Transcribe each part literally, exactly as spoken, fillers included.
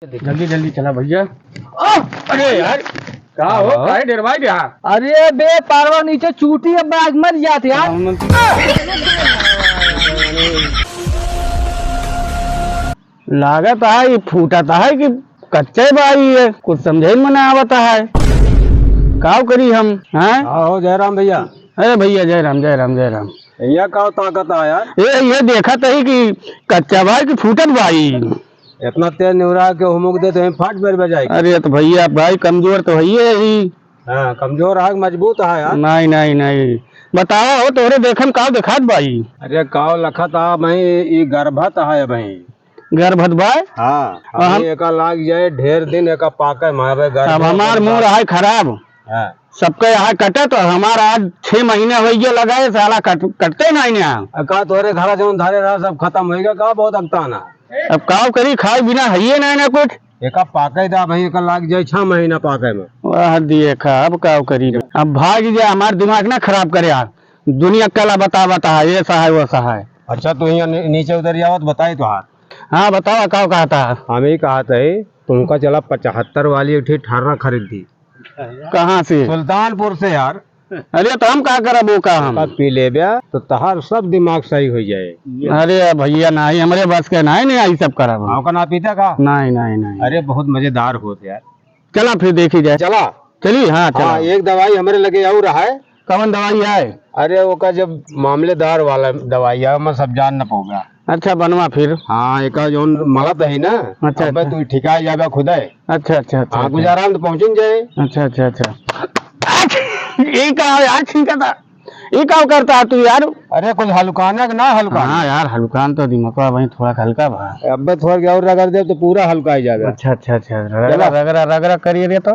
जल्दी जल्दी चला भैया। आ, अरे यार, का हो, हाँ। काहे डेरवाई गया? अरे बे, पारवा नीचे चूटी है, बाज मर जात यार। लागत है, ये फूटत है कि कच्चे बाई है, कुछ समझे में ना आवत है, काव करी हम, हैं? हाँ हो जयराम भैया। अरे भैया, जय राम, जय राम, जय राम। भैया, का ताकत है यार? ए, ये देखत ही कि कच्चा बाई कि फूटत बाई। इतना तेज निहुरा के हुमुक दे तो फाट बेर बजाई। अरे तो भैया, बाई कमजोर तो है ही। हाँ, कमजोर है, मजबूत है यार। नहीं, नहीं, नहीं। बतावा हो, तोहरे देखम काव देखात बाई? अरे काव लखत आ भाई, ई गर्भत है भाई। गर्भत बाय? हाँ, हाँ, हम अभी एका लाग जाए ढेर दिन, एका पाके मारे गर्भ अब हमार मुंह रहा है खराब। हाँ। सबके यहाँ कटत और हमार आज छह महीना हो गया लगाए, साला कट, कटते नहीं ना। आ, का तोरे घरा जौन धरे रहा, सब खत्म होइगा का? बहुत अगतान है। अब काव करी, खाए बिना है ये नहीं ना कुछ। एका पाके दा भाई, एका लाग जाए छह महीना पाके में। वाह दिए खा, अब काव करी। अब भाग जा, हमार दिमाग ना खराब करे यार। दुनिया कला बता बता है, ऐसा है, वैसा है। अच्छा, तू यहाँ नी-, नीचे उतर जावत बताई तो हाथ। हाँ, बतावा, का कहता है? हम ही कहत है, तुमका चला पचहत्तर वाली एक ठे ठर्रा खरीद दी। कहाँ से? सुल्तानपुर से यार। अरे, तो हम का करब, वो का हम? पी लेब्या, तो तहार सब दिमाग सही हो जाए। अरे भैया, नहीं, हमरे बस के नहीं, नहीं, आई सब करब हम। का ना पीता का? नहीं, नहीं, नहीं। अरे, बहुत मजेदार होत यार। चला फिर देखी जाए। चला। चली, हाँ, चला। हाँ, एक दवाई हमरे लगे और है। कौन दवाई है? अरे, ओका जब मामलेदार वाला दवाई है, ओमा सब जान न पउबा। अच्छा, बनवा फिर। हाँ, एका जौन मलत है ना, अच्छा, अबे अच्छा। तू ठिका जाबे खुदे। अच्छा, अच्छा, अच्छा, हाँ, अच्छा। गुजारा में तो पहुँचिन जाए। अच्छा, अच्छा, अच्छा। ई का हो यार, छींका था? ई का करता है तू यार? अरे, कुछ हलुकाना के ना हलुकाना। हाँ यार, हलुकान तो दिमागवा वहीं थोड़ा हल्का बा। अबे थोड़ा के और रगड़ दे तो पूरा हल्का ही जाबे। अच्छा, अच्छा, अच्छा, रगड़ा, चला। रगड़ा, रगड़ा करिए रे तो।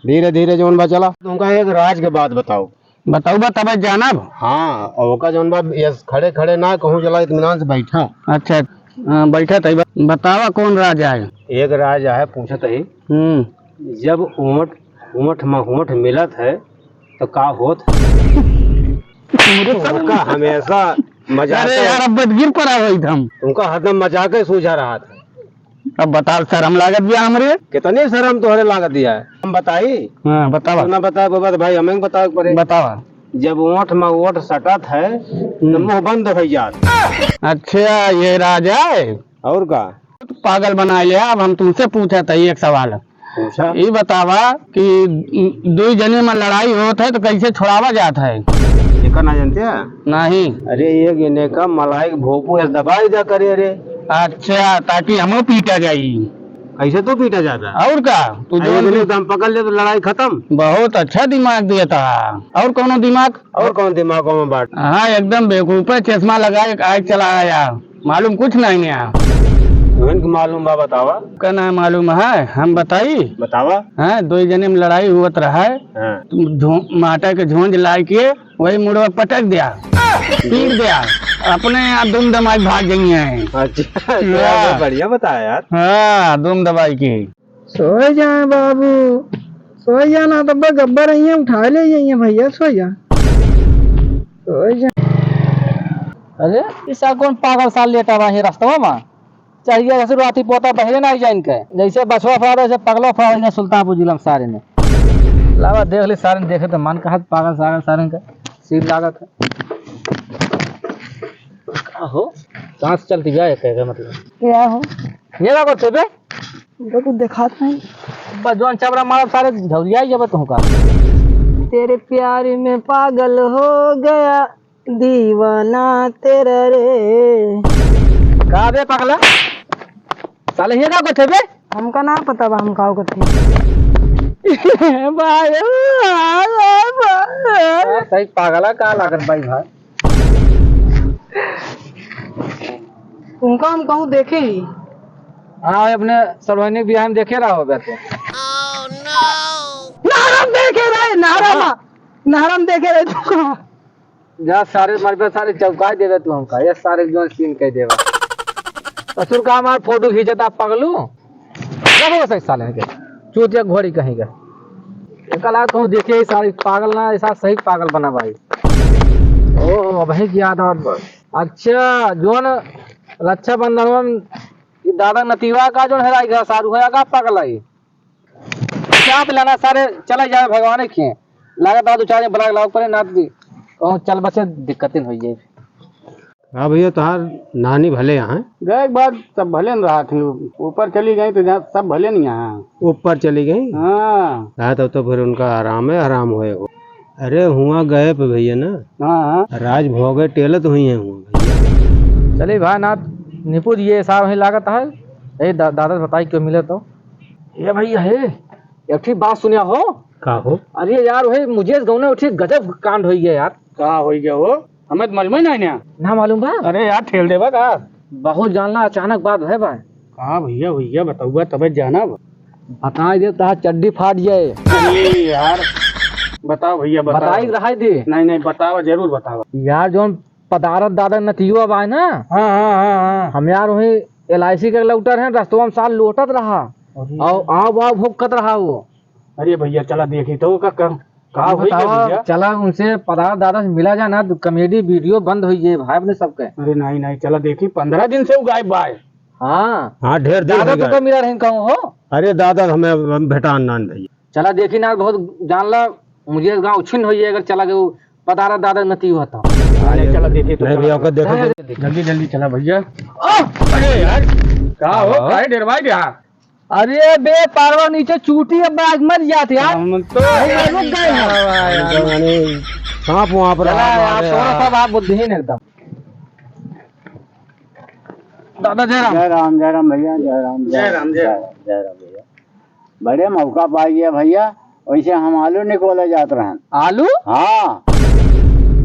धीरे धीरे जौन बा चला। तुमका एक राज के बात बताओ। बताओ बा तबे जानब। हाँ, और ओका जौन बा ये खड़े खड़े ना कहूँ चला, इत्मीनान से बैठा। अच्छा, हाँ, बैठा तई बा-, बतावा कौन राज आए? एक राज आए पूछत ही। हम्म। जब ओंठ, ओंठ में ओंठ मिलत है तो का होत है? हमरे साथ उनका हमेशा मजाक अरे है। यार, अब बदगिर पड़ा होई हम। उनका हरदम मजाक है सूझा रहा था। अब बताओ, शर्म लागत बिया हमरे? कितनी शर्म तोहरे लागत दिया है? हम बताई? हाँ, बतावा। तू ना बताए बाबा, तो भाई हमें बतावे के पड़े। बतावा। जब ओंठ में ओंठ सटत है, तो हम्म। मुंह बंद हो जात। अच्छा, ये राजा है? और का? पागल बना लिया। अब हम तुमसे पूछा था एक सवाल। पूछा। ई बतावा कि दुई जने में लड़ाई होत है तो कैसे छुड़ावा जात है? एका ना जानते हैं? नहीं। अरे, एक जने का मलाई के भोपू ऐसे दबाई दिया करे रे। अच्छा, ताकि हमो पीटा जाई। कैसे तू पीटा जाता? और का? तू अरे, जौन एक जने भी एकदम पकड़ ले तो लड़ाई खत्म। बहुत अच्छा दिमाग दिया था। और कौनो दिमाग? और कौन दिमाग में बात? हाँ, एकदम बेवकूफ है, चश्मा लगाए, आग चला आया। मालूम कुछ नहीं है। तुहन के मालूम बा, बतावा। का ना मालूम है, हम बताई? बतावा। हाँ, दो जने में लड़ाई हुअत रहा है। हाँ। झो-, माटा के झोंझ लाए के वही मुड़वा पटक दिया, पीट दिया। अपने आप दुम दमाई भाग गई हैं। अच्छा, तो हाँ। आपने बढ़िया बताया यार। हाँ, दुम दबाई के। सोय जा बाबू, सोय जा ना, तब गब्बर अइहें, उठाय ले जइहें भइया, सोय जा, सोय जा। अरे, ई सार कौन पागल सार लेटा बा हे रस्तवा मा? चढ़िया जैसे राती पोता बहरे ना आई जाइन के, जैसे बसवा फड़ा, वैसे पगलो फड़ा, वैसे सुल्तानपुर जिला में सारे ने। लावा देख ले सारे ने, देखे तो मन कहत पागल सागल सारे का सीन लागत है। का हो? सांस चलती जाए, कहे का मतलब? क्या हो? ये का करते बे? हमका कुछ देखात नहीं। बस जौन चबरा मारब सारे झौरिया ही जब तुमका। तेरे प्यार में पागल हो गया दीवाना तेरा रे। का बे पगला? साले हियाँ का करते बे? हमका ना पता बा हम का करते। भाई, सही पागला का लागत भाई भाई। उनका हम कहूँ देखे ही। हाँ, अपने सड़वैनी बियाह में देखे रहा होगा तो। नहरम देखे रहे, नहरम, नहरम देखे रहे तू। जा सारे मर पे सारे चौकाई देवे तू हमका, ये सारे जौन सीन कह देवा। ससुर का हमार फोटो खींचता पगलू। क्या हो सकता साले के? चूतिया घोड़ी कहीं का। कल आ कहूँ देखिए, ई सारे पागल ना, ऐसा सही पागल बना भाई। ओहो, अबही याद आवत बा। अच्छा, जौन रक्षाबंधन में ई दादा नतीवा का जोन हेराई गया, सारू है का पगलाई। क्या तो लेना सारे, चला जाए भगवान के। लागत आ दो चार दिन ब्लाक लाग पड़े नाथ जी। कहूँ चल बचे, दिक्कत होई जाए। हाँ भैया, तोहार नानी भले यहाँ? गए एक बार सब भले न रहा थी, ऊपर चली गई तो जहाँ सब भले नहीं यहाँ। ऊपर चली गई? हाँ। हाँ, तब तो फिर उनका आराम है, आराम होए हो। अरे हुआ गए पे भैया ना, हाँ, हाँ। राज भोगे टेलत हुई है हुआ भैया। चले भाई नाथ, निपुर ये साहब है लागत है। ए दा-, दादा बताई क्यों मिले तो। ये भैया है, एक ठी बात सुनिया हो। का हो? अरे यार, वही मुझे गाँव में उठी गजब कांड होई गया यार। का होई गया हो? हमें तो मालूम ही नहीं ना। ना मालूम बा? अरे यार, ठेल देबा का? बहुत जानला अचानक बात है बा। का भैया, भैया बताऊबा तबे जानब। बताई दे, तहार चड्डी फाट जाए। अरे यार, बताओ भैया, बताओ। बताई रहा दे। नहीं, नहीं, बताओ, जरूर बताओ। यार, जौन पदारथ दादा नतियो अब आए ना। हाँ, हाँ, हाँ, हाँ। हम यार वही एल आई सी के लौटर हैं, रस्तवा में साल लोटत रहा। अरे। और आव, आव भुक्कत रहा वो। अरे भैया, चला देखी तो का, का, का होई गया बतावा, भैया? चला उनसे पदारथ दादा से मिला जाए ना, तो कॉमेडी वीडियो बंद होई गए भाई अपने सबके। अरे नहीं, नहीं, चला देखी, पन्द्रह दिन से वो गायब बा। हाँ। हाँ, ढेर दिन दादा हो तो गए। कब मिला रहे कहूँ हो? अरे दादा, हमें, हम भेटान नान भैया। चला देखी ना, बहुत जानला, मुझे गाँव उछिन होई है, अगर चला गए पदारथ दादा नती हुआ था। अरे, चला देखी तो नहीं चला। भैया, ओकर देखो। चला, चला, चला। जल्दी, जल्दी चला भैया। अरे यार, का हो? हाँ। काहे डेरवाई गया? अरे बे, पारवा नीचे चूटी अब बैग मर जात यार। हम तो अरे, रुक गए हैं। यार, यानी सांप वाप चला रहा यार, हमारे थोड़ा यार। सा बात बुद्धिहीन एकदम। दादा जय राम। जय राम, जय राम भैया, जय राम, जय राम, जय राम। जय राम भैया। बड़े मौका पाई गया भैया, वैसे हम आलू निकोले जात रहन। आलू? हाँ।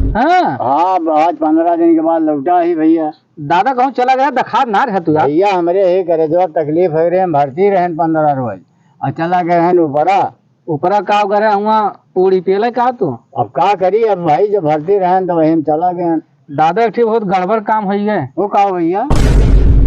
हाँ। हाँ, आज पन्द्रह दिन के बाद लौटा ही भैया। दादा कहूँ चला गया, दिखा ना रहे तू यार। भैया हमरे ही करे जो तकलीफ है रे, हम भर्ती रहन पन्द्रह रोज, और चला गए हैं ऊपरा। ऊपरा का करे हुआ, पूड़ी पेले का तू? अब का करी, अब भाई जब भर्ती रहन तो वही हम चला गए हैं। दादा, एक ठे बहुत गड़बड़ काम होई गए। वो का हो भैया?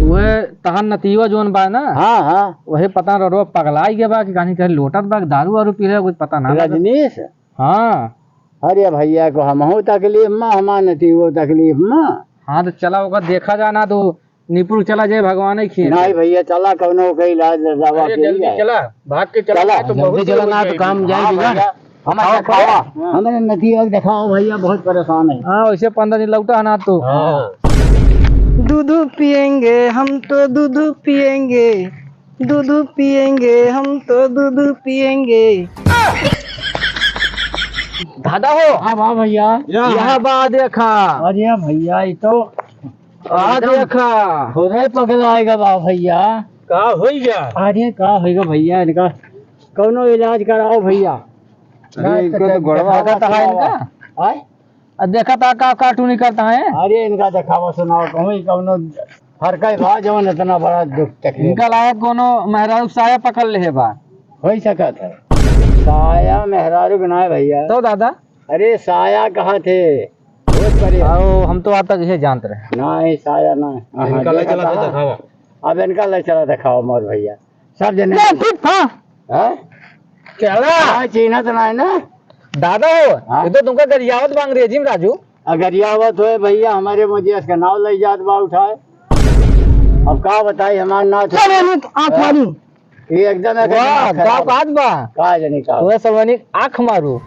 वह तहन नतीवा जोन बा ना, हाँ, हाँ। वही पता न रोडवा पगलाई गए बा कि कहीं कहीं लोटत बा, दारू वारू पी रहे, कुछ पता ना लगा। रजनीश? हाँ। अरे भैया को हमहू तकलीफ में, हमार नतीवो तकलीफ में। हाँ, तो चला ओकर देखा जा ना, तो निपुर चला जाए भगवान ही खेत। नहीं भैया, चला कौनो के इलाज दवा अरे के जल्दी लिए। चला, भाग के चला, चला। नहीं तो जल्दी बहुत चला देर ना हो तो जाएगी। काम जाए हाँ बिगड़। भैया, हमें खाओ, दिखावा। खाओ। हमें नतीजा दिखाओ भैया, बहुत परेशान है। हाँ, वैसे पन्द्रह दिन लौटा है ना तो। हाँ। दूध पिएंगे हम तो, दूध पिएंगे, दूध पिएंगे हम तो, दूध पिएंगे। दादा हो। हाँ, वाह भैया। यह बा देखा। अरे भैया, ये तो आ एकदम देखा। खुदे पगलाएगा बा भैया। का होई गया? अरे का होई गया भैया, इनका कौनो इलाज कराओ भैया। अरे, इनका तो गड़वा देखा था इनका। आय? आ देखा था का कार्टूनी करता है। अरे इनका देखावा सुनाओ, कहूँ कौनो फरका बा जवन इतना बड़ा दुख तकलीफ। इनका लायक कोनो मेहरारू साया पकड़ ले बा। होई सकत है। साया मेहरारू के ना है भैया। तो दादा? अरे साया कहा थे? बहुत परे। आओ, हम तो आज तक इहे जानत रहे। ना, ये साया ना है। हाँ, इनका ले देखा चला था। तो दिखावा। अब इनका ले चला दिखावा मोर भैया। सब जने ले, ठीक था। हाँ? चला। हाँ, चिन्हत ना है ना? दादा हो, हाँ? ये तो तुमका गरियावत बा अंग्रेजी में, राजू। आ, गरियावत होए भैया, हमारे मुझे इसका नाव ले जात बा उठाए। अब का बताई, हमार नाव चले नहीं, आप हाँ? मानी। ये एकदम है वाह, का बात बा। का जानी का। तोहे सब यानी आँख मारू।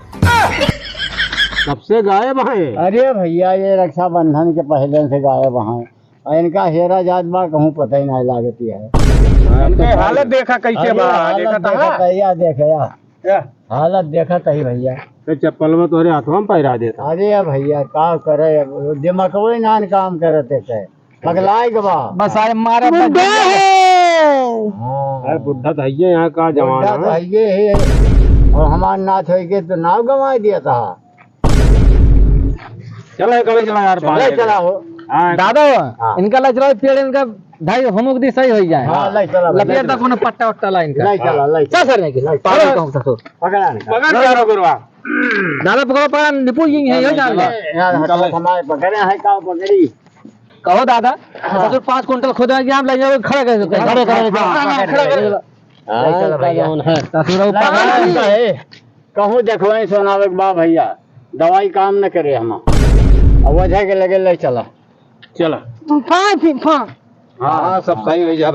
कब से गायब है? अरे भैया, ये रक्षाबंधन के पहले से गायब हैं। और इनका हेरा जात बा, कहूँ पता ही नहीं लागत है। इनके हालत देखा कैसे अरे बा, हालत देखा था? देखा था, या देख, या। या। हालत देखा था ही भैया। तो चप्पल में तोहरे हाथवा में पहिरा देता। अरे भैया, का करे, अब दिमागवे नान काम करत है। पगलाए के बा। बस आए मारे बुड्ढा बस। है। हाँ। अरे बुड्ढा तो हइये, यहाँ का जमाना बुड्ढा तो है। हइये है। और हमार नाथ होई के तो नाव गंवाई दिया था। चला, कभी चला यार, चला, पानी चला हो। हाँ। दादा, हाँ। इनका ला चला पेड़, इनका ढाई होमुक दी सही होई जाए। हाँ, लाई चला, लपिया लाई तक चला। कोनो पट्टा वट्टा ला इनका। लाई चला, लाई चल चला। सर, नहीं की। लाई चला। पकड़ कहूँ तो। पकड़ा इनका। पकड़ चारों गुरुआ। दादा पकड़ो, पकड़, निपुर जी है, ये जान लो। यार, इनका हाथ लाई। हमारे पकड़े हैं, का पकड़ी? कहो दादा, हाँ। ससुर पाँच कुंटल खुद है, यहाँ ले जाओ, खड़ा कर दो। खड़ा कर दो। हाँ, खड़ा कर दो। हाँ, चलो भैया। कौन है? ससुर वो पकड़ नहीं है। कहूँ देखवाई सोनावे के बा भैया, दवाई काम न करे हम। अब वजह के लगे ले चला। चला। फा, फी, फा। हाँ, हाँ, सब सही हो जावे।